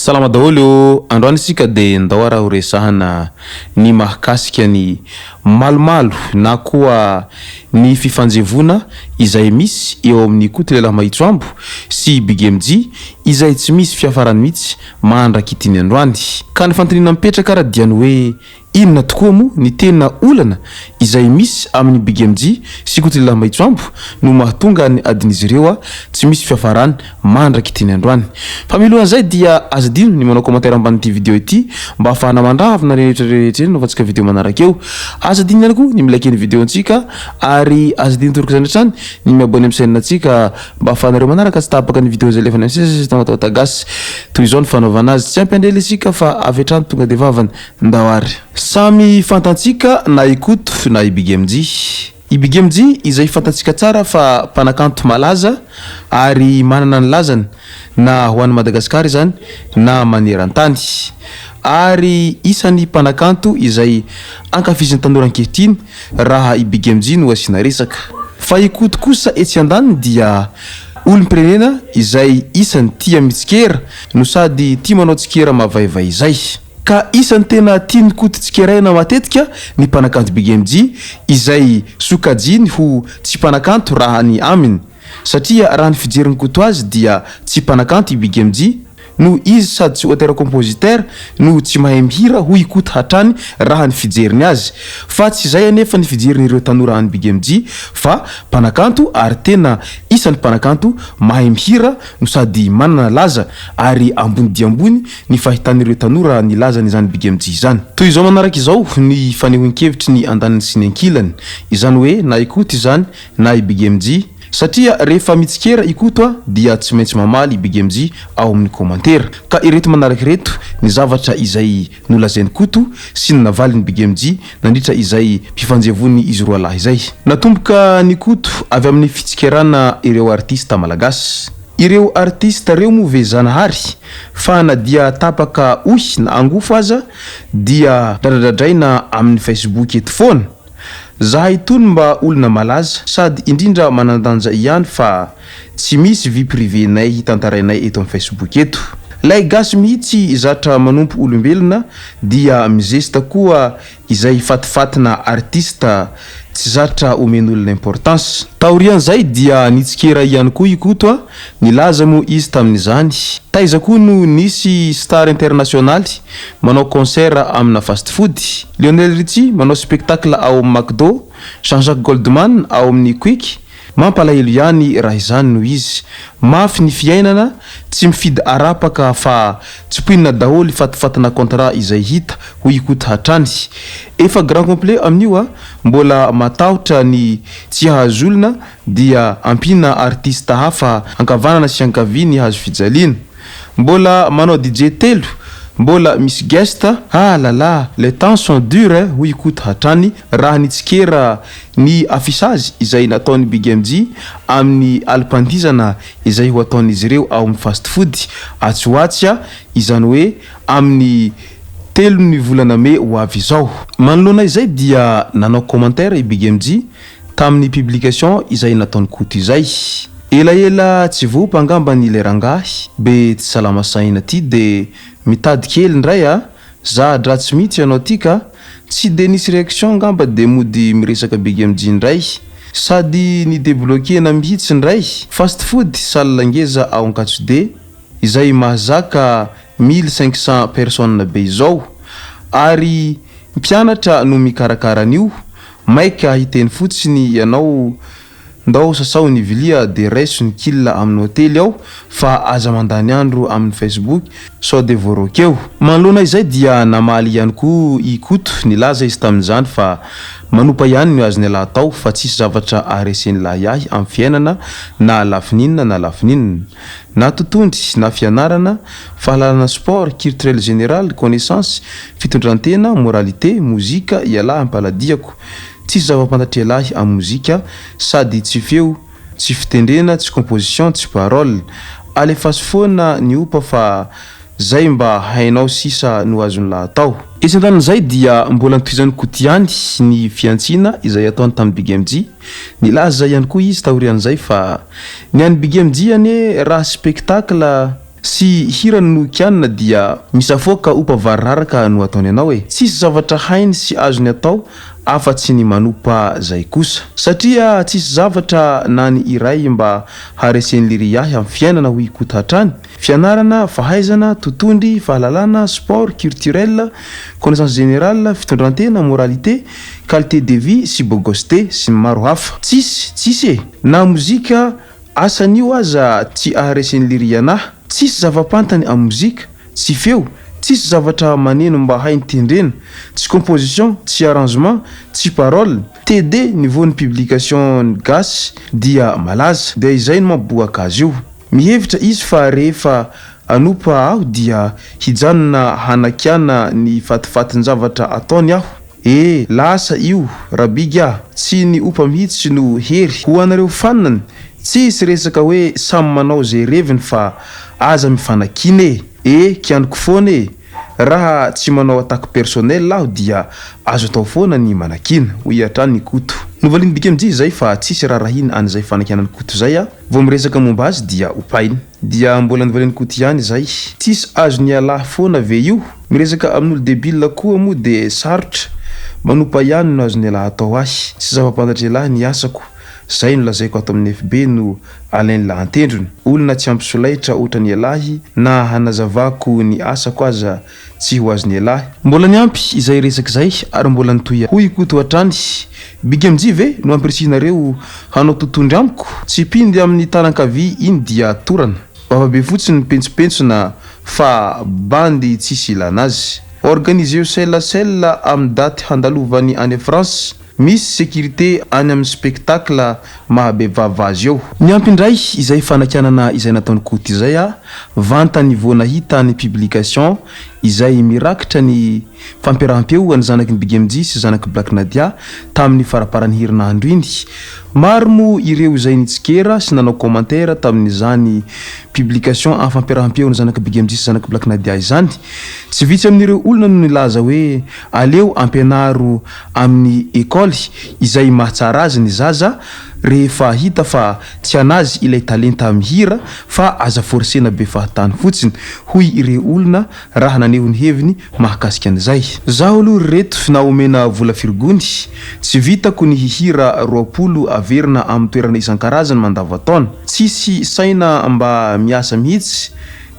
Salama daholo ô! Androany isika dia ndao ara ho resahana ny mahakasika ny malomalo na koa ny fifanjevoana izay misy eo amin'ny Koto Lehilahy Mahitsoambo sy Big MJ izay tsy misy fiafarany mihitsy mandrak'ity ny androany. Ka ny fanontaniana mipetraka ara dia ny hoe Inona tokoa moa ny tena olana izay misy amin'i Big MJ sy Koto Lehilahy Mahitsoambo no mahatonga ny adin'izy ireo tsy misy fiafarany mandrak'ity ny androany? Fa milohan'izay dia aza adino ny manao commentaire ambanin'ity video ity mba ahafahana mandravona ireny rehetra rehetra ireny anaovantsika video manaraka eo. Aza adino ihany koa ny mi-like ny video antsika ary aza adino toraka izany hatrany ny mi-abonner amin'ny chaîne antsika mba ahafahanareo manaraka tsy tapaka ny video izay alefanay misesy eto Tamatave Gasy. Toy izao ny fanaovana azy, tsy ampy andrela isika fa avy hatrany tonga dia vavany. Ndao ary. Samy fantantsika na i Koto na i Big MJ. I Big MJ izay fantantsika tsara fa mpanakanto malaza ary manana ny lazany na ho an'i Madagasikara izany na maneran-tany. Ary isan'ny mpanakanto izay ankafizin'ny tanora ankehitriny raha i Big MJ no asiana resaka. Fa i Koto kosa etsy andaniny dia olom-pirenena izay isan'ny tia mitsikera no sady tia manao tsikera mavaivay izay. Ka isan'ny tena tian'i Koto tsikeraina matetika ny mpanakanto Big MJ izay sokajiany ho tsy mpanakanto raha ny aminy satria raha ny fijerin'i Koto azy dia tsy mpanakanto i Big MJ noho izy sady tsy auteur compositeur no tsy mahay mihira hoy i Koto hatrany raha ny fijeriny azy fa tsy izay anefa ny fijerin'ireo tanora an'i Big MJ fa mpanakanto ary tena isan'ny mpanakanto mahay mihira no sady manana laza ary ambony dia ambony ny fahitan'ireo tanora ny lazan'izany Big MJ izany. Toy izao manaraka izao ny fanehoan-kevitry ny andaniny sy ny ankilany, izany hoe na i Koto izany na i Big MJ, satria rehefa mitsikera i Koto dia tsy maintsy mamaly i Big MJ ao amin'ny komantera. Ka ireto manaraka ireto ny zavatra izay nolazain'i Koto sy ny navalin'i Big MJ nandritra izay fifanjevoan'ny izy roalahy izay. Natomboka ny Koto avy amin'ny fitsikerana ireo artista malagasy. Ireo artista reo moa ve zanahary fa na dia tapaka ohy na angofo aza dia dradradradraina amin'ny facebook eto foana. Zahay tony mba olona malaza sady indrindra manandanja ihany fa tsy misy vie privée nay hitantarainay eto am facebook eto. Lay gasy mihitsy zatra manompo olombelona dia mizesta koa izay fatifatina artiste tsy zatra omen'olona importance. Taorian'izay dia nitsikera ihany koa i Koto a, nilaza moa izy tamin'izany, taiza koa no nisy star internasionaly manao concert amina fast food? Lionel Richie manao spectacle ao amin'ny McDo, Jean Jacques Goldman ao amin'ny Quick, Mampalahelo ihany raha izany no izy. Mafy ny fiainana, tsy mifidy arapaka fa tsipoinina daholo fatifatina contrat izay hita, hoy i Koto hatrany. Efa grand complet amin'io a, mbola matahotra ny tsy hahazo olona dia ampiana artiste hafa ankavanana sy ankavia ny hazo fijaliana. Mbola manao DJ telo, mbola misy guest, ah la la, les temps sont durs eh, hoy i Koto hatrany raha nitsikera ny affichage izay nataon'ny Big MJ amin'ny alim-pandihizana izay ho ataon'izy ireo ao amin'ny Fast Food atsy ho atsy, izany hoe amin'ny telon'ny volana mey ho avy izao. Manoloana izay dia nanao commentaire i Big MJ tamin'ny publication izay nataon'i Koto izay. Elaela tsy vopa angambany ilay rangahy be tsy salama saina ty de mitady kely ndray a! Za dratsy mitsy ianao ty ka! Tsy de nisy réaction angamba de mody miresaka Big MJ ndray. Sady ni-debloquer-na mihitsy ndray. Fast food salle ngeza ao Ankatso-D izay mahazaka 1500 personnes be izao. Ary mpianatra no mikarakara an'io. Maika hiteny fotsiny ianao Ndao sasao ny vilia de raiso ny kil amin'ny hotely ao fa aza mandany andro amin'ny facebook sao de voaroaka eo. Manoloana izay dia namaly ihany koa i Koto, nilaza izy tamin'izany fa manopa ihany no azon'ialahy atao fa tsisy zavatra aharesen'ilahy ahy amin'ny fiainana na lafiny inona na lafiny inona. Na totondry, na fianarana, fahalalana sport, culturel général, connaissance, fitondrantena, moralité, mozika, ialahy ampaladiako. Tsisy zava-pantatr'ialahy amin'ny mozika sady tsy feo, tsy fitendrena, tsy composition, tsy parole. Alefaso foana ny opa fa zay mba hainao sisa no azon'lah atao. Etsy andanin'izay dia mbola notohizan'i Koto ihany ny fihantsiana izay ataony tamin'i Big MJ. Nilaza ihany koa izy taorian'izay fa ny an'i Big MJ anie raha spectacle. Sy hirany no kianina dia misafoaka opa variraraka no ataony anao e! Tsisy zavatra hainy sy azony atao afa tsy ny manopa zay kosa. Satria tsisy zavatra na ny iray mba haresen'i Liry ahy am fiainana hoy Koto hatrany, fianarana, fahaizana, totondry, fahalalana, sport, curturel, connaissance générale, fitondrantena, moralité, qualité de vie sy beau gosse sy ny maro hafa. Tsisy, tsisy e! Na mozika Asan'io aza tsy aharesen'i Liry anah. Tsisy zava-pantany am mozika, tsy feo, tsisy zavatra maneno mba hainy tendrena, tsy composition, tsy arrangement, tsy parole. TD niveau ny publication ny gasy dia malaza. Dia izay no mampiboaka azy io. Mihevitra izy fa rehefa anopa aho dia hijanona hanakiana ny fatifatin-javatra ataony aho. Eh! Lasa io Rabigy ah! Tsy ny opa mihitsy no hery ho anareo fanany, tsisy resaka hoe samy manao ze reviny fa aza mifanakiana e! Eh! Kianiko foana e! Raha tsy manao attaque personnelle aho dia azo atao foana ny manakiana, hoy hatrany i Koto. Novalian'i Big MJ izay fa tsisy rarahina an'izay fanakianan'i Koto izay ah! Vao miresaka momba azy dia opainy. Dia mbola novalian'i Koto ihany izay. Tsisy azon'ialahy foana ve io? Miresaka amin'olo debile koa moa de sarotra, manopa ihany no azon'ialahy atao ahy, tsy zava-pantatr'ialahy ny asako, zay no lazaiko ato amin'ny FB no alain'lah antendrony, olona tsy ampy solaitra otran'ialahy na hanazavako ny asako aza tsy ho azon'ialahy. Mbola niampy izay resaka izay ary mbola nitohy hoy Koto hatrany, Big MJ ve no ampirisihinareo hanao totondry amiko? Tsipindy amin'ny tanan-kavia iny dia torana. Vava be fotsiny mipentsopentsona fa bandy tsisy ilana azy. Organiseo cell cell am daty handalovany any France, misy sécurité any am spectacle maha be vava azy eo. Niampy indray izay fanakianana izay nataon'i Koto izay aho vantany vao nahita ny publication izay mirakitra ny fampiaraham-peo an'ny zanaky ny Big MJ sy zanak'i Black Nadia tamin'ny faraparan'ny herinandro iny. Maro moa ireo izay nitsikera sy nanao commentaire tamin'izany publication amin'ny fampiaraham-peo ny zanak'i Big MJ sy zanak'i Black Nadia izany. Tsy vitsy amin'ireo olona no nilaza hoe aleo ampianaro amin'ny école izay mahatsara azy ny zaza rehefa hita fa tsy an'azy ilay talenta mihira fa aza forcena be fahatany fotsiny hoy ireo olona raha naneho ny heviny mahakasika an'izay. Zaho aloha ry reto na omena vola firy gony, tsy vitako ny hihira 20 averina amin'ny toerana isan-karazany mandavan-taona. Tsisy saina mba miasa mihitsy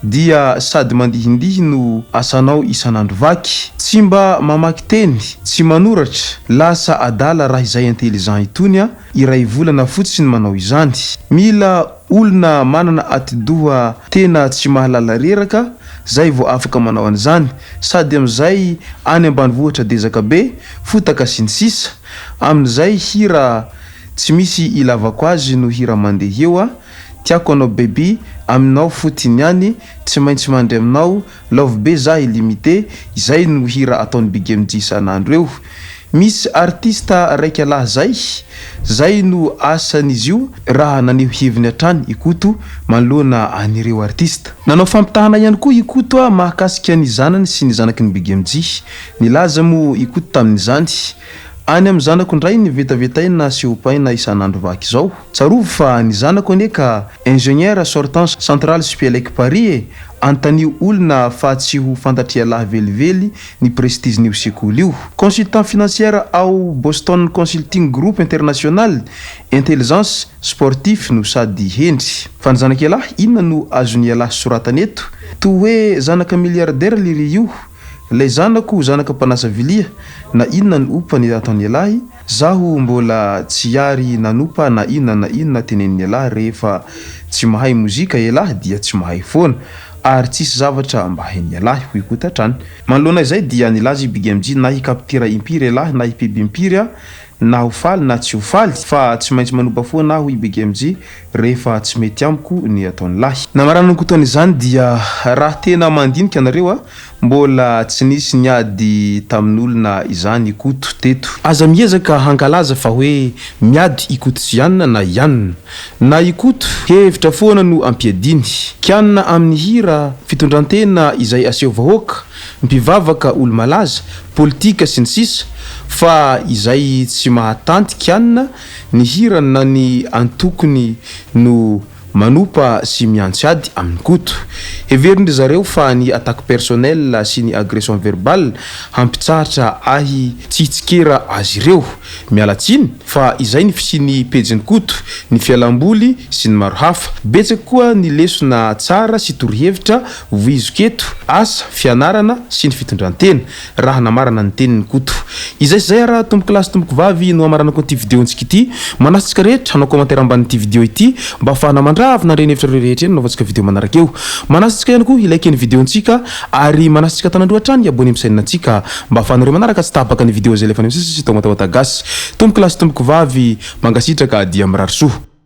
dia sady mandihindihy no asanao isan'andro vaky. Tsy mba mamaky teny, tsy manoratra, lasa adala raha izay intelligent itony a, iray volana fotsiny manao izany. Mila olona manana atidoha tena tsy mahalala reraka zay vao afaka manao an'izany, sady amin'izay any ambanivohitra dezaka be, fotaka sy ny sisa Amin'izay hira tsy misy ilavako azy no hira mandeha eo a, tiako anao baby, aminao fotiny any, tsy maintsy mandry aminao, love be za illimité, izay no hira ataon'i Big MJ isan'andro eo. Misy artiste raika lahy zay, zay no asan'izy io raha naneho heviny hatrany i Koto manoloana an'ireo artiste. Nanao fampitahana ihany koa i Koto mahakasika ny zanany sy ny zanaky ny Big MJ. Nilaza moa i Koto tamin'izany, Any amin'ny zanako indray ny vetavetaina sy opaina isan'andro vaky izao. Tsarovy fa ny zanako anie ka ingénieur sortant centrale Supelec Paris e! Anontanio olona fa tsy ho fantatr'ialahy velively ny prestige-n'io sekoly io. Consultant financière ao Boston Consulting Group International, intelligence, sportif no sady hendry. Fa ny zanak'ialahy inona no azon'ialahy soratana eto? Toa hoe zanaka milliardaire lery io. Ilay zanako zanaka mpanasa vilia, na inona ny opa ny ataon'ialahy, Zaho mbola tsy ary nanopa na inona na inona tenenin'ialahy rehefa tsy mahay mozika ialahy dia tsy mahay foana ary tsisy zavatra mba hain'ialahy hoy Koto hatrany. Manoloana izay dia nilaza i Big MJ na hi-capture impiry ialahy na hi-pub impiry aho na ho faly na tsy ho faly fa tsy maintsy manopa foana aho hoy Big MJ rehefa tsy mety amiko ny ataon'ilahy. Namaranan'i Koto an'izany dia raha tena mandinika nareo a Mbola tsy nisy niady tamin'olona izany i Koto teto. Aza miezaka hankalaza fa hoe miady i Koto sy Anna na i Anna na i Koto, hevitra foana no ampiadiany. Kianina amin'ny hira, fitondrantena izay aseho vahoaka, mpivavaka, olo-malaza, politika sy ny sisa Fa izay tsy mahatanty kianina ny hirany na ny antokony no. manopa sy miantsy ady amin'i Koto. Heverin-dry zareo fa ny attaque personnelle sy ny agression verbale hampitsahatra ahy tsy hitsikera azy ireo. Miala tsiny fa izay ny fisian'ny pejin'i Koto, ny fialamboly sy ny maro hafa. Betsaka koa ny lesona tsara sy torohevitra voiziko eto, asa, fianarana sy ny fitondran-tena. Raha namarana ny teniny Koto. Izay sy izay ara tompoko lahy sy tompoko vavy no hamaranako an'ity video ntsika ity. Manasa antsika rehetra hanao commentaire ambanin'ity video ity mba ahafahana mandravona ireny hevitrareo rehetra ireny hanaovantsika video manaraka eo. Manasa antsika ihany koa hi-like ny video ntsika ary manasa antsika an-tanan-droa hatrany hi-abonner amin'ny chaîne ntsika mba ahafahanareo manaraka tsy tapaka ny video izay alefanay misesy eto Matahotagasy. Tompoko lahy sy tompoko vavy, mankasitraka dia mirary soa.